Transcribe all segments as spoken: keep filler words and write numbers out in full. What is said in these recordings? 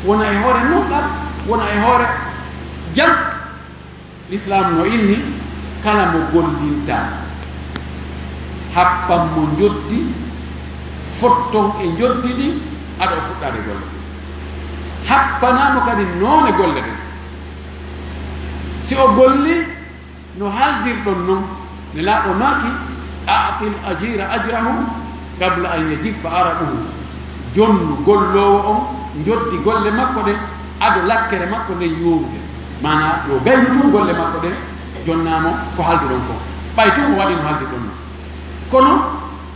Wona e hoore nunɗal, wona e hoore jam. Lislaam no inni kala mo gollinta, happan mo njoddi, fotton e njoddi ndin, ado o fuɗɗaade golle. Happanaa mo kadi noone golle ɗen. Si o golli, no haaldirɗon non, Nelaaɗo maaki, "A'til ajira ajrahu qabla an yajiffa araquhu." Jonnu golloowo on njoddi golle makko ɗen ado lakkere makko nden yoorude. Maanaa, yo gaynu tun golle makko ɗen, jonnaa mo ko haalduɗon kon. Ɓay tun o waɗii no haaldirɗon non. Kono,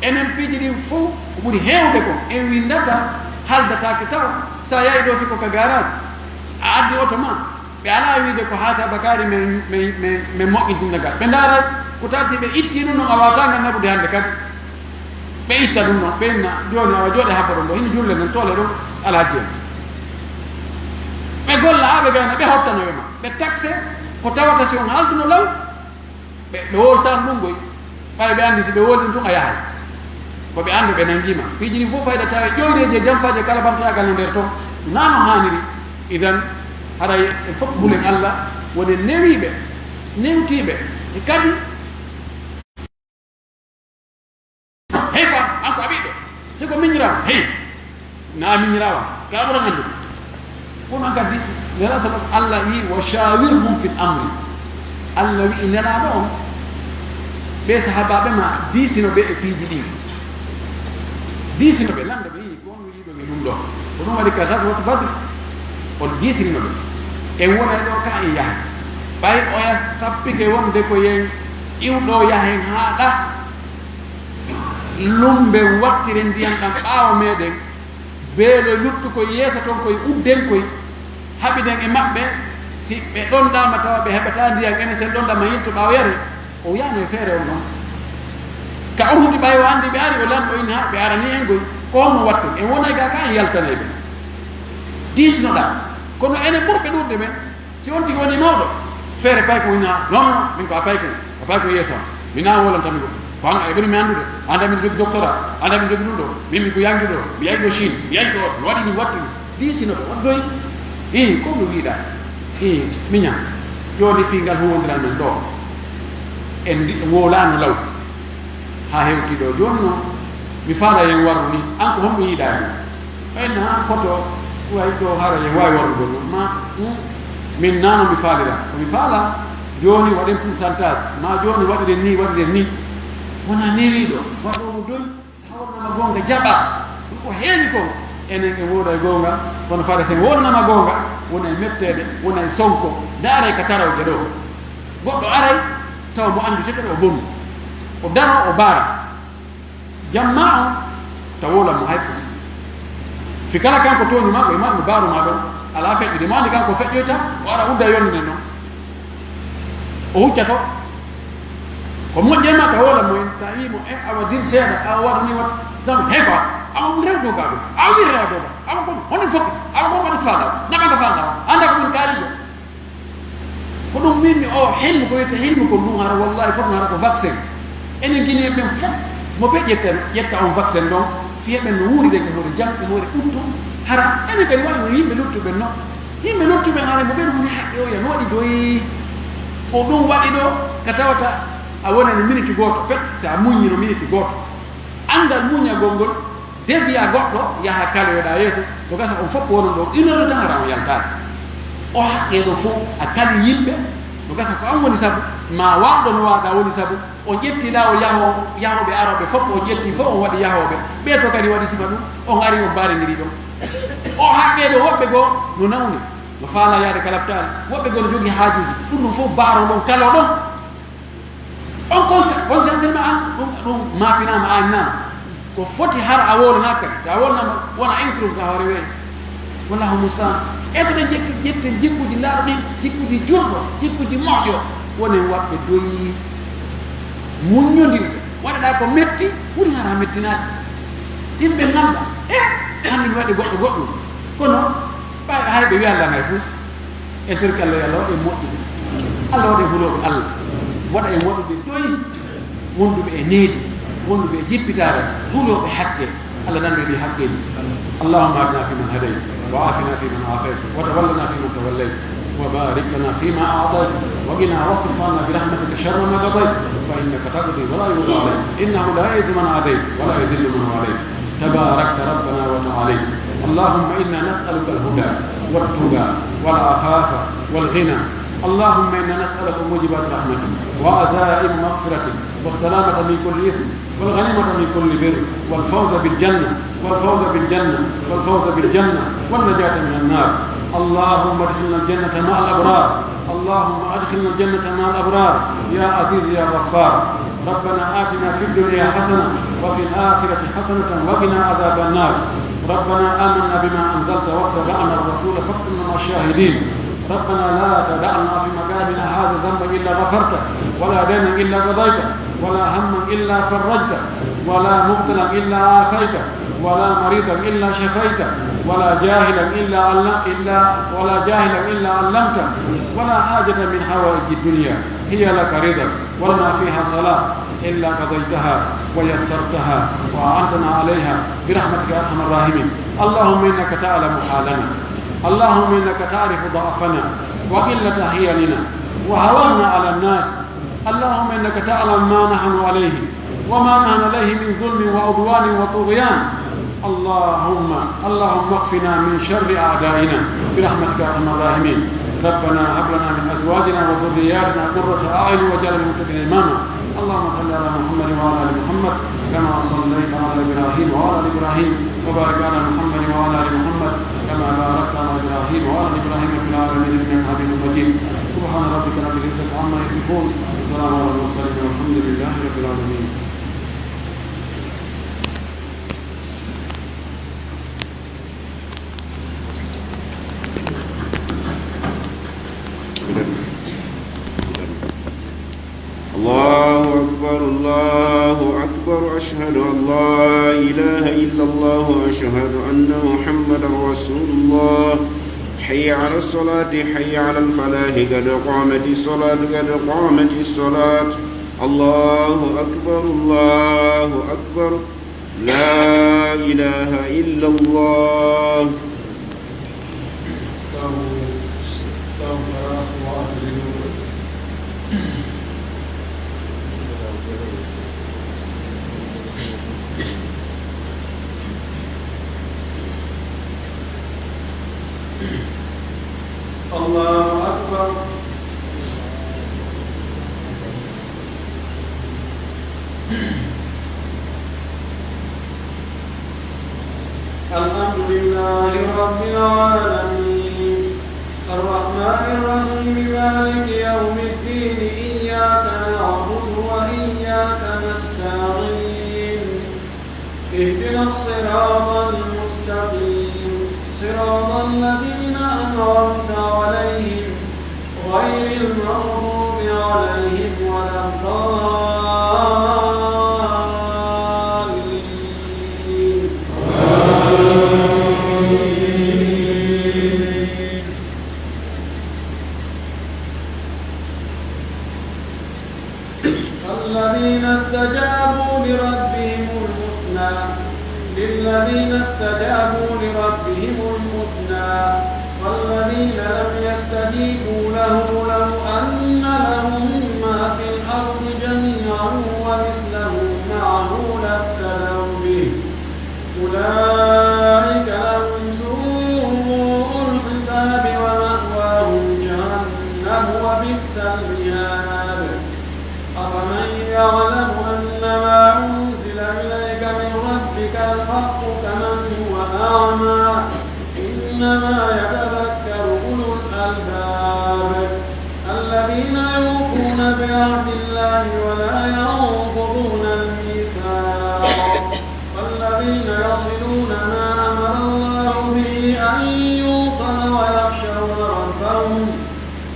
enen piiji ɗin fow, ko ɓuri heewde kon, en winndataa, haaldataake taw. Si a yahi ɗoo, si ko ka garage, a addi oto maa, ɓe alaa wiide ko haasa bakaari men, men, men, men moƴƴintinta ngal. Ɓe ndaaray ko tawi si ɓe ittii ɗum ɗon, a waawataa ngal naɓude hannde kadi. Ɓe itta ɗum ɗon, ɓe inna, "Jooni awa jooɗe habbo ɗon ɗoo, hino julle nden, toole ɗon, alhaji en." Ɓe golla haa ɓe gayna, ɓe hottanowe ma. Ɓe takse ko tawata si on haalduno law, ɓe, ɓe wowltaano ɗum koy. Ɓay ɓe anndi si ɓe wowlii ɗum tun a yahay. Ko ɓe anndi ɓe nanngii ma. Piiji ɗin fof fayda tawa e ƴoyreeji e janfaaji e kalabanteyaagal no nder ton. Naa no haaniri. Idan, haray en fof hulen Alla, wonen newiiɓe, newtiiɓe. E kadi, hey, ko an, an ko a ɓiɗɗo. Si ko miñiraama, hey. Na miñiraama. Ka ɓuran anndude. Kono an ka diisi. Nelaaɗo sallallahu alaihi wasallam, Alla wi'i, "Wa shawirhum fil amri." Alla wi'i Nelaaɗo on, ɓe sahaabaaɓe ma, diisino ɓe e piiji ɗin. Diisino ɓe, landa ɓe, yi'i, ko on wi'i ɗon e ɗum ɗoo. Ko ɗum waɗi ka Ghazwat Badr, on diisirino ɓe. En wonay ɗoo ka en yaha. Ɓay oya sappike wonde ko yen iwɗo yahen haa ɗa, lumben wattiren ndiyan ɗan ɓaawo meɗen, beeloy luttu koy yeeso ton, koy udden koy, haɓiden e maɓɓe, si ɓe ɗonɗaama tawa ɓe heɓataa ndiyan, enen sen ɗonɗaama yilto ɓaawo yare, o wi'aano e feere on non. Ka Uhudi ɓay o anndi ɓe ari, o lanɗo inni, "Ha, ɓe aranii en koy, ko honno watten? En wonay gaa ka en yaltanay ɓe." Diisnoɗaa, kono enen ɓurɓe ɗuuɗude ɓen, si on tigi wonii mawɗo, feere pay ko wina, "Non, non, non, min ko a pay ko, a pay ko yeeso am. Mi na wolanta mi goɗɗum. Ko an a ɓuri mi anndude. Annda miɗo jogi doctorat, annda miɗo jogi ɗum ɗo. Min mi ko yangi ɗo, mi yahi ɗo Chine, mi yahi ɗo, mi waɗi ɗum, waɗi ɗum." Diisino ɓe, on ɗoy. Ii, ko mi wiɗa. Ii, miñan. Jooni fii ngal huwondiral men ɗo. En ndi-, en wowlaano law. Haa hewti ɗo. Jooni non, mi faala yen warru ni. An ko honɗum yiɗaa ni? Ɓay na haa koto, way ɗo hara yen waawi warrugol non. Ma, hmm, min nano mi faalira. Ko mi faala, jooni waɗen pourcentage. Ma jooni waɗiren ni, waɗiren ni. Wona newiiɗo. Waɗoowo doy. Sa wonnama goonga, jaɓa. Ɗum ko heewi kon. Enen en wooday goonga, kono fada sen wonnama goonga, wona e metteede, wona e sonko. Ndaaray ka tarawje ɗo. Goɗɗo aray, tawa mo anndi tefere o bonu. O daro, o baara. Jamma on, tawa wowlan mo hay fus. Fi kala kanko tooñu ma, ko e maɗum baaru ma ɗon. Alaa feƴƴude. Mo anndi kanko feƴƴoyta, o ara udda yonde non. O huccato. Ko moƴƴe ma tawa wala mo en, ta yi mo, e, awa dir seeɗa, awa waɗa ni waɗa. Donc, hey quoi, awa mo rew doga ɗum, awa mi rewa doga, awa kon, hono fof, awa kon waɗi faala, naɓa ka faala, anda ko min kaalijo. Ko ɗum min mi o hilmu ko wiyete hilmu ko ɗum hara wallahi fof hara ko vaccin. Enen Guinéen ɓen fof, mo ɓe ƴetta, ƴetta on vaccin ɗon, fiya ɓen no wuuride ko hoore jam, ko hoore ɓuttu, hara enen kadi wawi no yimɓe luttuɓe non. Yimɓe luttuɓe ɓen, haray mo ɓen woni haqqe o, ya no waɗi doyi. Ko ɗum waɗi ɗo, ka tawata a wonani miniti gooto, pet, si a muññino miniti gooto. Anngal muññagol ngol, defiya goɗɗo, yaha kaloyoɗaa yeeso, ko gasa on fof wonon ɗo, une heure de temps hara on yaltaani. O haqqe ɗo fof, a kali yimɓe, ko gasa ko an woni sabu, ma waaɗo no waaɗa woni sabu, on ƴetti laawol yaho-, yahooɓe arooɓe fof, on ƴetti fof, on waɗi yahooɓe. Ɓee to kadi waɗi sifa ɗum, on ari on mbaarindiri ɗon. O haqqee ɗo woɓɓe goo no nawni, no faalaa yaade ka laptaali. Woɓɓe goo no jogii haajuuji. Ɗum ɗum fof baaroo ɗon, kaloo ɗon. On konse-, on sentiment an, ɗum, ɗum maapinaama, aaninaama. Ko foti hara a wowlanaaka kadi. Si a wowlanaama, wona intro ka hoore weeyo. Wallahu musta'an. Etoɗen jekki, ƴetten jikkuuji laaɓuɗi, jikkuuji julɗo, jikkuuji moƴƴo. Wonen waɗɓe doyi, muññondirɓe. Waɗaɗaa ko metti, ɓuri hara mettinaade. Yimɓe ngannda, e, hannde mi waɗi goɗɗo goɗɗum. Kono, ɓay hay ɓe wi'andaa hay fus. En torki Allah yo Allah waɗ en moƴƴuɓe. Allah waɗ en hulooɓe Allah. Waɗa en waɗuɓe doyi, wonduɓe e needi, wonduɓe e jippitaare, hulooɓe haqqe. Allah nanndo en e haqqeeji. اللهم اهدنا فيمن هديت، وعافنا فيمن عافيت، وتولنا فيمن توليت، وبارك لنا فيما أعطيت، وقنا واصرف عنا برحمتك شر ما قضيت، فإنك تقضي ولا يقضى عليك، إنه لا يعز من عاديت، ولا يذل من واليت، تباركت ربنا وتعاليت. اللهم إنا نسألك الهدى والتقى والعفاف والغنى. اللهم إنا نسألك موجبات رحمتك وعزائم مغفرتك والسلامة من كل إثم والغنيمة من كل بر والفوز بالجنة والفوز بالجنة والفوز بالجنة والنجاة من النار. اللهم ادخلنا الجنة مع الأبرار. اللهم أدخلنا الجنة مع الأبرار يا عزيز يا غفار. ربنا آتنا في الدنيا حسنة وفي الآخرة حسنة وقنا عذاب النار. ربنا آمنا بما أنزلت واتبعنا الرسول فاكتبنا مع الشاهدين. ربنا لا تدع لنا في مقامنا هذا ذنبا إلا غفرته، ولا دينا إلا قضيته، ولا هما إلا فرجته، ولا مبتلا إلا عافيته، ولا مريضا إلا شفيته، ولا جاهلا إلا عل-، إلا، ولا جاهلا إلا علمته، ولا حاجة من حوائج الدنيا هي لك رضا ولنا فيها صلاح إلا قضيتها ويسرتها وأعنتنا عليها برحمتك يا أرحم الراحمين. اللهم إنك تعلم حالنا. اللهم إنك تعرف ضعفنا وقلة حيلنا وهواننا على الناس. اللهم إنك تعلم ما نحن عليه وما نحن عليه من ظلم وعدوان وطغيان. اللهم، اللهم اكفنا من شر أعدائنا برحمتك يا أرحم الراحمين. ربنا هب لنا من أزواجنا وذرياتنا قرة أعين واجعلنا للمتقين إماما. اللهم صل على محمد وعلى آل محمد كما صليت على إبراهيم وعلى آل إبراهيم، وبارك على محمد وعلى آل محمد كما باركت على إبراهيم وعلى آل إبراهيم في العالمين إنك حميد مجيد. سبحان ربك رب العزة عما يصفون، وسلام على المرسلين والحمد لله رب العالمين. الله أكبر، الله أكبر، أشهد أن لا إله إلا الله، أشهد أن محمدا رسول الله. حي على الصلاة، حي على الفلاح، قد قامت الصلاة، قد قامت الصلاة. الله أكبر، الله أكبر. لا إله إلا الله. الله أكبر. الحمد لله رب العالمين. الرحمن الرحيم. مالك يوم الدين. إياك نعبد وإياك نستعين. اهدنا الصراط المستقيم. صراط الذين أنعمت عليهم غير المغضوب عليهم ولا الضالين. آمين. الذين استجابوا لربهم الحسنى، للذين استجابوا لربهم الحسنى، والذين لم يستجيبوا له لو أن لهم ما في الأرض جميعا ومثله معه لافتدوا به، أولئك لهم سوء الحساب ومأواهم جهنم وبئس المهاد. أفمن يعلم أنما أنزل إليك من ربك الحق كمن هو أعمى إنما يتذكر أولو الألباب الذين يوفون بعهد الله ولا ينقضون الميثاق والذين يصلون ما أمر الله به أن يوصل ويخشون ربهم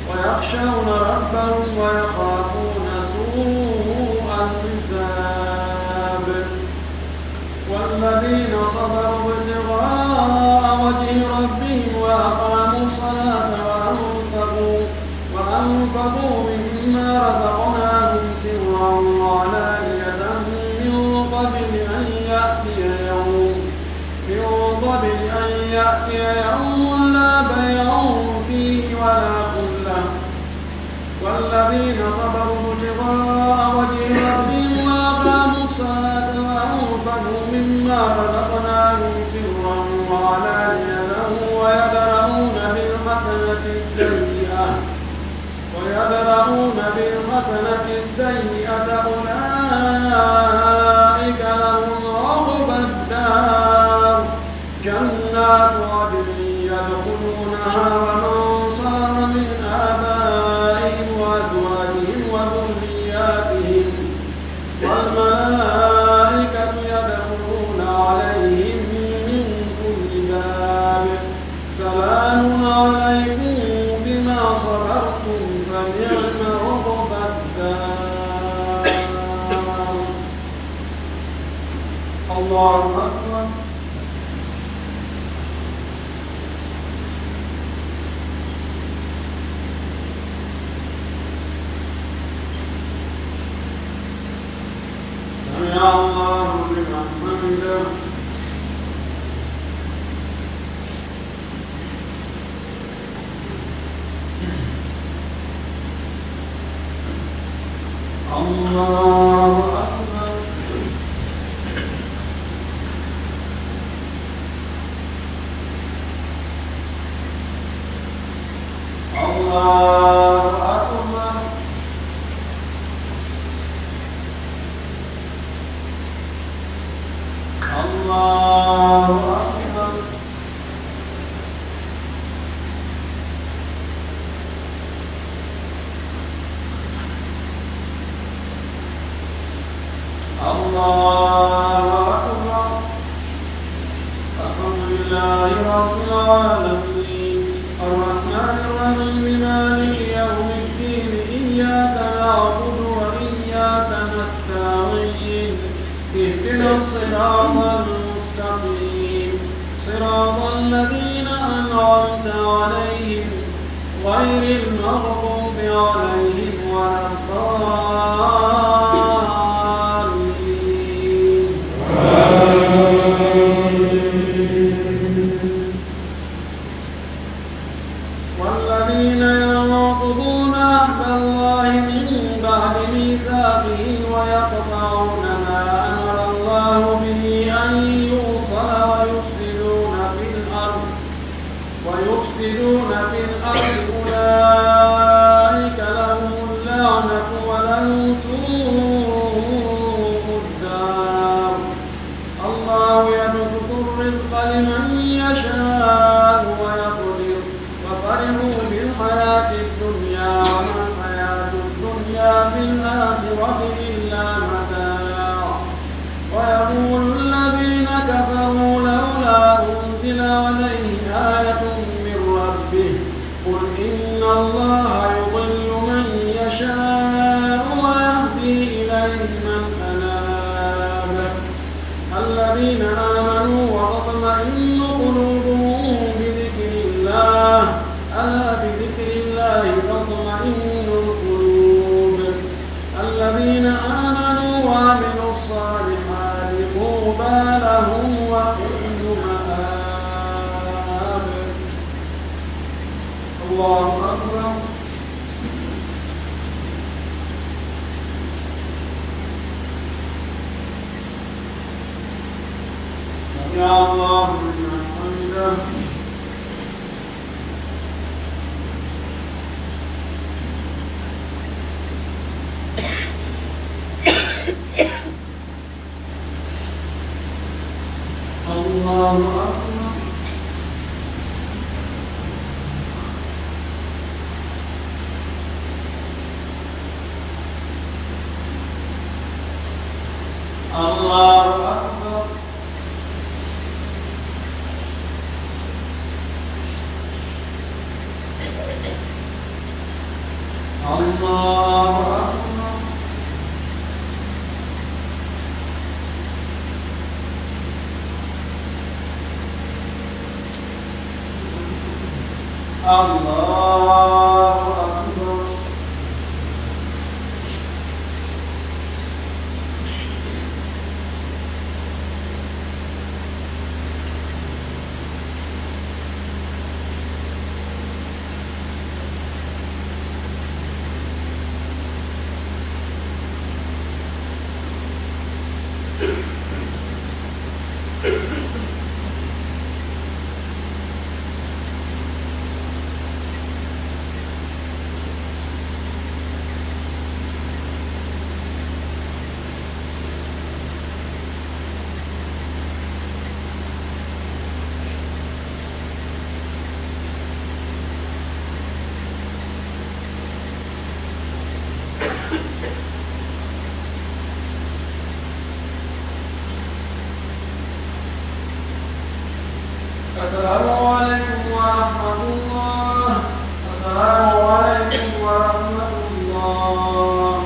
ويخشون ربهم ويخافون سوء الحساب. والذين صبروا ابتغاء وجه ربهم وأقاموا الصلاة وأنفقوا، وأنفقوا مما رزقناهم سرا وعلانية من قبل أن يأتي يوم، من قبل أن يأتي يوم الذين صبروا ابتغاء وجه ربهم وأقاموا الصلاة وأنفقوا مما رزقناهم سرا وعلانية ويدرءون بالحسنة السيئة، ويدرءون بالحسنة السيئة أولئك لهم عقبى الدار. جنات عدن يدخلونها ومن صلح من آبائهم وأزواجهم وذرياتهم والملائكة يدخلون عليهم من كل باب. سلام عليكم بما صبرتم فنعم عقبى الدار. الله أكبر. سمع الله لمن حمده. الله أكبر. الله أكبر. الله أكبر. الله أكبر. الحمد لله رب العالمين. الرحمن الرحيم. مالك يوم الدين. إياك نعبد وإياك نستعين. اهدنا الصراط المستقيم. صراط الذين أنعمت عليهم غير المغضوب عليهم ولا الضالين. آمين. والذين ينقضون عهد الله من بعد ميثاقه ويقطعون ما أمر الله به أن يوصل ويفسدون في الأرض، ويفسدون في الأرض أولئك لهم اللعنة ولهم سوء الدار. الله يبسط الرزق لمن يشاء ويقدر، وفرحوا بالحياة الدنيا وما الحياة الدنيا في الآخرة إلا متاع. ويقول الذين كفروا لولا أنزل عليه آية من ربه. قل إن الله يضل من يشاء ويهدي إليه من أناب. الذين آمنوا وتطمئن قلوبهم بذكر الله، ألا بذكر الله تطمئن القلوب. الذين آمنوا وعملوا الصالحات طوبى لهم وحسن مآب. الله أكبر. سمع الله لمن حمده. الله أكبر. الله أكبر. الله أكبر. الله أكبر. السلام عليكم ورحمة الله. السلام عليكم ورحمة الله.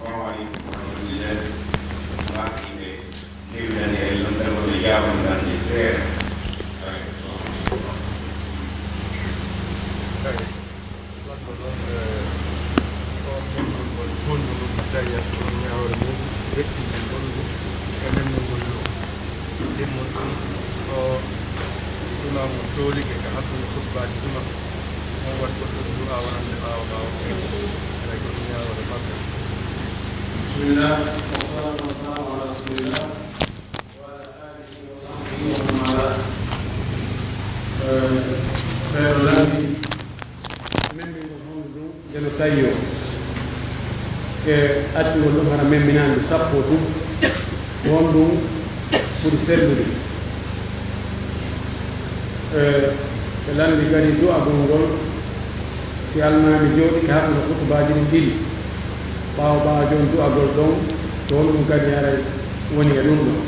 Assalamu aleykum wa rahmatullahi. Maa yimɓe newinani en yontere, kono jaabondirande seeɗa. Lanɗo ɗon, eh, on memningol bonɗo ɗum tawi on ñaawre mum, weɗɗinɗo bonɗo e memningol ɗum. Ɗimmol ɗum, o imaamu toolike ka hakkunde khutbaaji juma. On waɗi goɗɗo du'a wonande ɓaawo ɓaawo. Alay ko ɗum ñaawre maɓɓe. Bismillah, wassalatu wassalamu ala rasulillah. Wa ala alihi wa sahbihi wa man wala. Eh, ɓeɗo laabi, memningol hondu ndun, nde no tawi o. E accugol ɗum hara memminaande sappo tun, ko honɗun ɓuri sellude? Eh, ɓe lanndi kadi du'agol ngol, si almaami jooɗike hakkunde khutubaaji ɗin ɗiɗi, ɓaawo, ɓaawo jon du'agol ɗon, ko honɗun kadi haray woni e ɗum ɗon?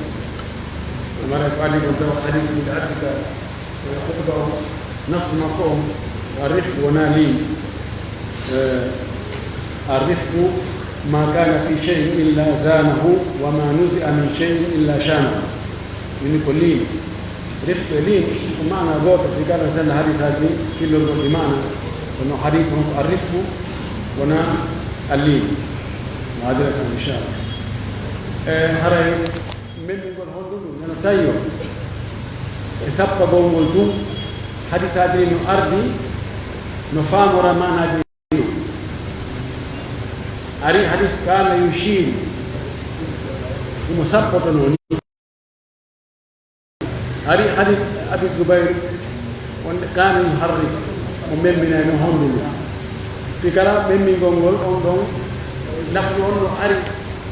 Ɗum haray ko adii ɗum tawa hadiis ɗin ɓe addi ka, eh, khutba on, nassu makko on, ko arrifqu wonaa liin. Eh, arrifqu ma kana fi shay'in illa zanahu, wa ma nuzi'a min shay'in illa shanahu. Woni ko liin. Rifqu e liin ko maana gooto, fii kala sella hadiisaaji ɗin, fillorgol ɗi maana. Kono hadiis on ko arrifqu, wonaa alliin. No adira kan, inchallah. E haray, memningol honɗun ɗun? Nano tawi o e sappagol ngol tun, hadiisaaji ɗin no ardi, no faamora maanaaji ɗin. Ari hadiis, kana yushiru, himo sappotonoo ni. Ari hadiis Abi Zubayr, on kana yuharrik, o memminay no hondu ndu. Fii kala memmingol ngol, on ɗon lafdu on no ari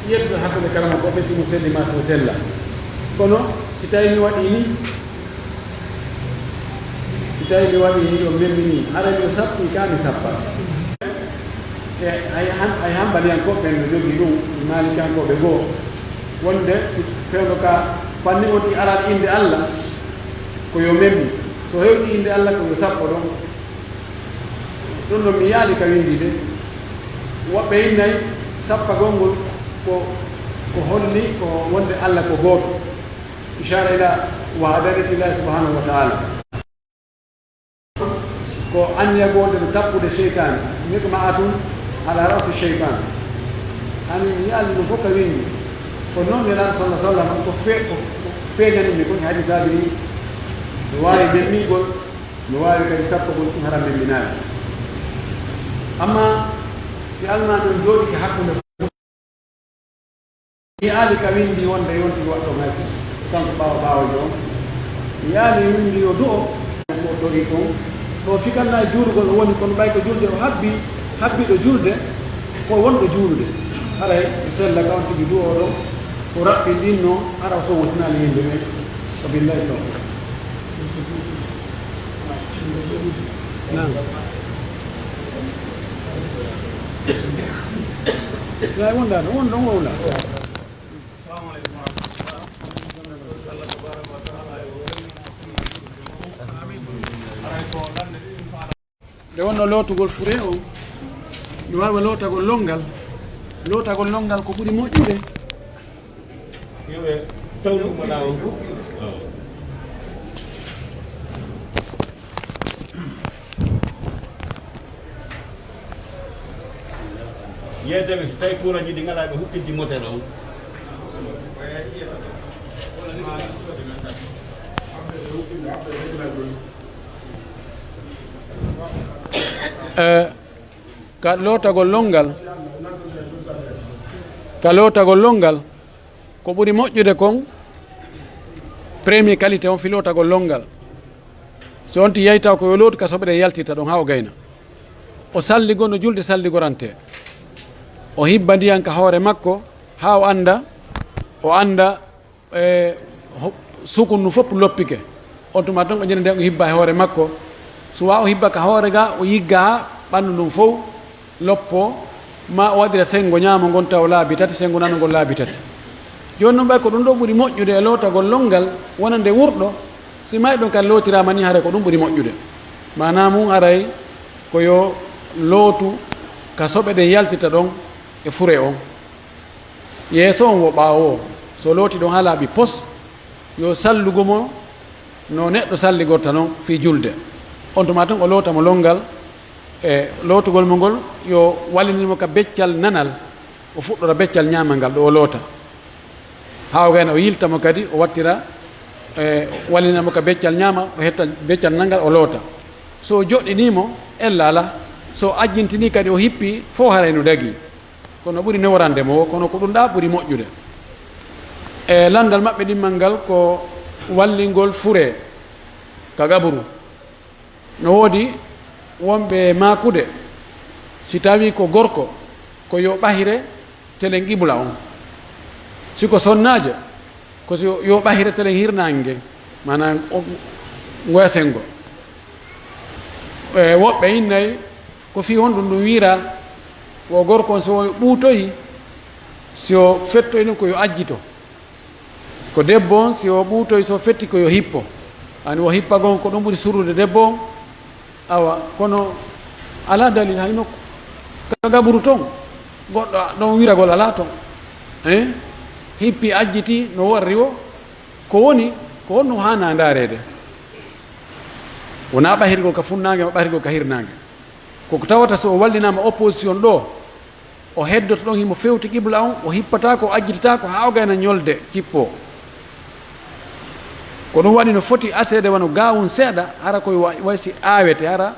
yeddude hakkunde karamokooɓe, si mo selli maa si mo sella. Kono si tawi mi waɗii ni, si tawi mi waɗii ni, o memmini, haray miɗo sappi, ka mi sappa. E ay han-, ay hanbaliyankooɓe ɓen no jogii ɗum, e maalikankooɓe goo, wonde si fewndo ka fanni on ɗi aran innde Alla, ko yo memmi. So hewti innde Alla, ko yo sappo ɗon. Ɗum ɗon mi yi'aali ka winndi de. Woɓɓe innay sappagol ngol ko, ko holli ko wonde Alla ko gooto. Ishaara ila wahdaniyatillahi subhanahu wa ta'ala. Ko anniya goonga no tappude seytaane, miqma'atun ala ra'si shaytan. Ani mi yi'aali ɗum fof ka winndi. Ko non Nelaaɗo sallallahu alaihi wasallam ko fe-, ko feeñani mi ko e hadiisaaji ɗi. Mi waawi memmingol, mi waawi kadi sappagol ɗum hara memminaali. Amma si almaami on jooɗike hakkunde Mi yi'aali ka winndi wonde yonti waɗɗo hay fus, kanko ɓaawo ɓaawojo on. Mi yi'aali winndi yo du'o, ko o torii kon. Ɗo fikanna e juurugol o woni, kono ɓay ko julde o habbi, habbiɗo julde, ko wonɗo juulude. Haray o sella ka on tigi du'o ɗon, o raɓɓinɗinno, hara o sowotinaali yimɓe ɓen. Wa billahi tawfiq. Naam. Yaay wonda ɗon, won ɗon wowla. Nde wonno lootugol fure on, mi waawa lootagol lonngal. Lootagol lonngal ko ɓuri moƴƴude. Yo ɓe tawnu mo laawol ngu. Yeedeɓe, so tawi courant ji ɗi ngalaa, ɓe huɓɓinti moteur on. Eh, ka lootagol lonngal, ka lootagol lonngal, ko ɓuri moƴƴude kon, premier qualité on fii lootagol lonngal. So on ti yayta ko yo lootu ka soɓe ɗen yaltirta ɗon haa o gayna. O salligoo no julde salligorantee. O hibba ndiyan ka hoore makko haa o annda, o annda, e, ho-, sukun ndun fof loppike. On tuma ton o ƴetta nden o hibba e hoore makko. So wa o hibba ka hoore ga, o yigga haa ɓanndu ndun fof loppoo, maa o waɗira senngo ñaamo ngon taw laabi tati, senngo nano ngon laabi tati. Jooni non ɓay ko ɗun ɗoo ɓuri moƴƴude e lootagol lonngal wonande wurɗo, si mayɗo on kadi lootiraama ni haray ko ɗun ɓuri moƴƴude. Maanaa mun haray ko yo lootu ka soɓe ɗen yaltita ɗon e fure on. Yeeso on wo ɓaawo o, so looti ɗon haa laaɓi pos, yo sallugo mo no neɗɗo salligorta non fii julde. On tuma tun o loota mo lonngal, e lootugol mo ngol yo wallinir mo ka beccal nanal, o fuɗɗora beccal ñaamal ngal ɗo o loota. Haa o gayna o yilta mo kadi, o wattira, e wallinira mo ka beccal ñaamal, o hetta beccal nanal ngal o loota. So o joɗɗinii mo, ella alaa. So o ajjintinii kadi o hippii, fow haray no dagii. Kono ɓuri neworande mo, kono ko ɗun ɗaa ɓuri moƴƴude. E lanndal maɓɓe ɗimmal ngal ko wallingol fure ka gaburu. No woodi wonɓe maakude, si tawii ko gorko, ko yo ɓahire telen qibla on. Si ko sonnaajo, ko si yo ɓahire telen hirnaange ngen, maanaa o, ngoya senngo. E, woɓɓe innay ko fii honɗun ɗun wi'iraa, ko gorko on si o ɓuutoyi, si o fettoyi ɗun ko yo ajjito. Ko debbo on, si o ɓuutoyi, si o fetti ko yo hippo. Ani o hippa gon, ko ɗun ɓuri surrude debbo on. Awa, kono alaa dalil hay nokku. Ka gaburu ton, goɗɗo a-, ɗon wiragol alaa ton. Hein? Hippi ajjiti no warri wo. Ko woni, ko honno haanaa ndaareede? Wonaa ɓahirgol ka funnaange, ma ɓahirgol ka hirnaange. Ko ko tawata so o wallinaama opposition ɗoo, o heddoto ɗon, himo fewti qibla on, o hippataako, o ajjitataako, haa o gayna ñolde, kippoo. Ko ɗun waɗi no foti aseede wano gaawun seeɗa, hara ko wa-, way si aawete, hara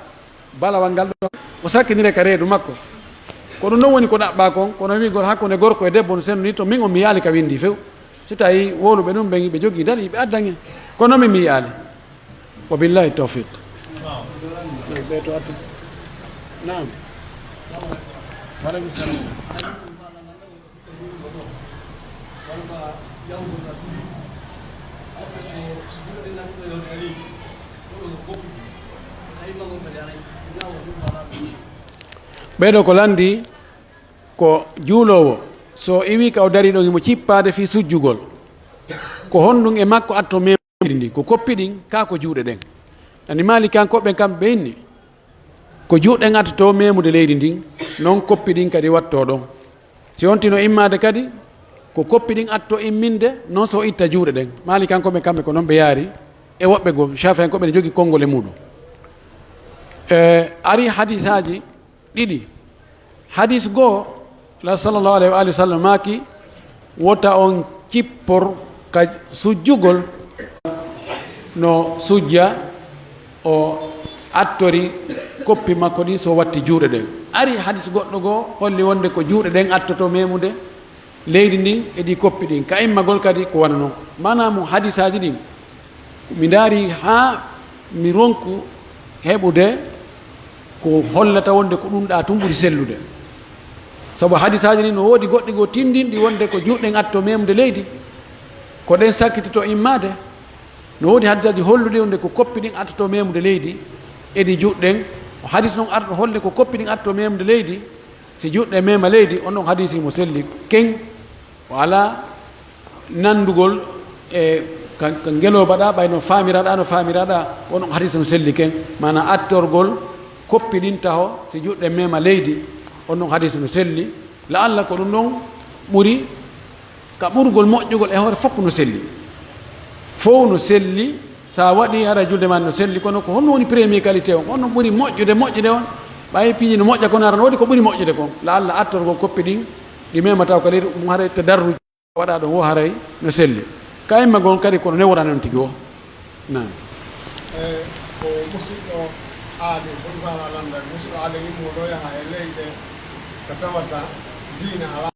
balawal ngal ɗon, o sakkinire ka reedu makko. Ko ɗun ɗon woni ko ɗaɓɓaa kon, kono wi'ugol hakkunde gorko e debbo no sendu ni, to min on mi yi'aali ka winndii few. Si tawii wowluɓe ɗun ɓen, ɓe jogii dalil, ɓe addan en. Kono min mi yi'aali. Wa billahi tawfiq. Naam. Ɓe to attu. Naam. Wa aleykum salaam. Ɓee ɗoo ko lanndii ko juuloowo, so iwii ka o darii ɗon, himo cippaade fii sujjugol. Ko honɗun e makko atto meemude leydi ndin? Ko koppi ɗin, kaa ko juuɗe ɗen? Ani Maalikankooɓe ɓen kamɓe inni, ko juuɗe ɗen attotoo meemude leydi ndin, non koppi ɗin kadi wattoo ɗon. Si on tino immaade kadi, ko koppi ɗin atto imminde, non si o itta juuɗe ɗen. Maalikankooɓe kamɓe ko non ɓe yaari, e woɓɓe goo, Shaafi'ankooɓe ne jogii konngol e muuɗun. E, ari hadisaaji ɗiɗi. Hadis goo, la sallallahu alayhi wa alihi wa sallam maaki, wota on cippor ka sujjugol, no sujja, o attori koppi makko ɗin si o watti juuɗe ɗen. Ari hadis goɗɗo goo holli wonde ko juuɗe ɗen attoto meemude leydi ndin e ɗi koppi ɗin. Ka immagol kadi ko wano non. Maanaa mo hadisaaji ɗin, mi ndaari haa mi ronku heɓude ko hollata wonde ko ɗun ɗaa tun ɓuri sellude. Sabu hadisaaji ɗin no woodi goɗɗi goo tinndinɗi wonde ko juuɗe ɗen atto meemude leydi, ko ɗen sakkitoto immaade. No woodi hadisaaji holluɗi wonde ko koppi ɗin attoto meemude leydi e ɗi juuɗe ɗen. O hadis non arɗo holle ko koppi ɗin atto meemude leydi, si juuɗe mema leydi, on ɗon hadisi mo selli ken, o alaa nanndugol e ka, ka ngelooba ɗaa, ɓay no faamiraɗaa, no faamiraɗaa, on ɗon hadisi mo selli ken, maanaa attorgol koppi ɗin taho, si juuɗe mema leydi, on ɗon hadisi no selli. La'alla ko ɗun ɗon ɓuri Ka ɓurgol moƴƴugol e hoore fof no selli. Fow no selli, sa waɗi hara julde maa no selli, kono ko honno woni premier qualité on? Honno ɓuri moƴƴude, moƴƴude on? Ɓay piiji no moƴƴa kono hara no woodi ko ɓuri moƴƴude kon. La'alla attorgol koppi ɗin, ɗi mema taw ka leydi, ɗum haray tadarruj waɗa ɗon wo haray no selli. Ka imma gon kadi kono newora non tigi wo. Naam. E ko musiɗɗo aade, ko ɗum faalaa lanndal, musiɗɗo aade yimmo ɗo yaha e leyɗe ka tawata diina alaa.